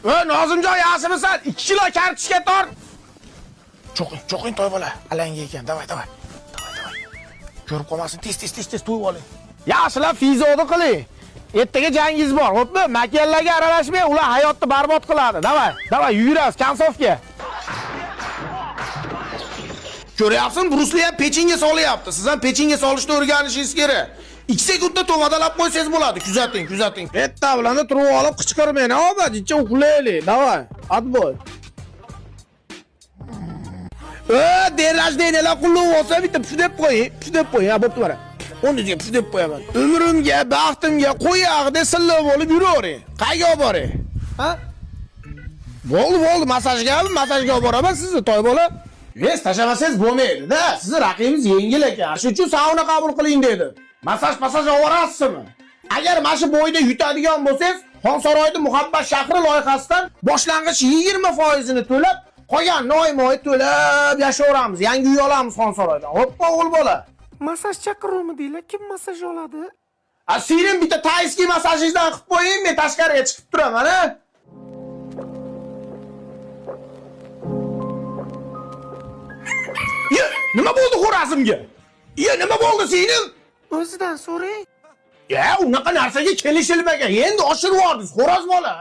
Nozimjon, yaxshimisan? 2 kilo kartoshka tort. Cho'qing, cho'qing toy bola. Alanga ekan. Давай, давай. Давай, давай. Ko'rib qolmasin, tez tez tez tez to'yib oling. Yaxshilab fizoni qiling. Ertaga jangingiz bor, xo'pmi? Makallarga aralashmang, ular hayotni barbod qiladi. Давай, давай, yugurasiz концовка. Ko'ryapsizmi? Brusli ham pechinga solyapti. Siz ham pechinga solishni o'rganishingiz kerak. 2 sekundda tovadalab qo'ysangiz bo'ladi. Kuzating, kuzating. Erta bilan turib olib qichqirmang, obad, icha uxlaylik. Давай, отбой. День рождения lar qulluq bo'lsa bitta puf deb qo'ying, puf deb qo'ying. Ha, bo'pti mana. O'rningizga puf deb qo'yaman. Umrimga, baxtimga qo'yog'ida silliq bo'lib yuravering. Qayerga olib boray? Ha? Bo'ldi, bo'ldi, massajgami? Massajga olib boraman sizni, toy bola. Вес tashlamasangiz bo'lmaydi-da. Sizni raqibingiz yengil ekan. Shuning uchun sauna qabul qiling dedi. Massaj, massaj olib borasizmi? Agar mana shu бой da yutadigan bo'lsangiz, Xonsaroyda Muhabbat shahri loyihasidan boshlang'ich 20% ini to'lab, qolganini oyma-oy to'lab yashayveramiz. Yangi uy olamiz Xonsaroydan. Hoppa, o'g'il bola. Massaj chaqiruvmi? Kim massaj oladi? A, singlim, bitta тайский massajingizdan qilib qo'ying, men tashqariga chiqib turaman, a? Ye, nima bo'ldi xo'razimga? Ye, nima bo'ldi, singlim? O'zidan so'rang. Ya, unaqa narsaga kelishilmagan. Endi oshirib yubordingiz, xo'roz bola.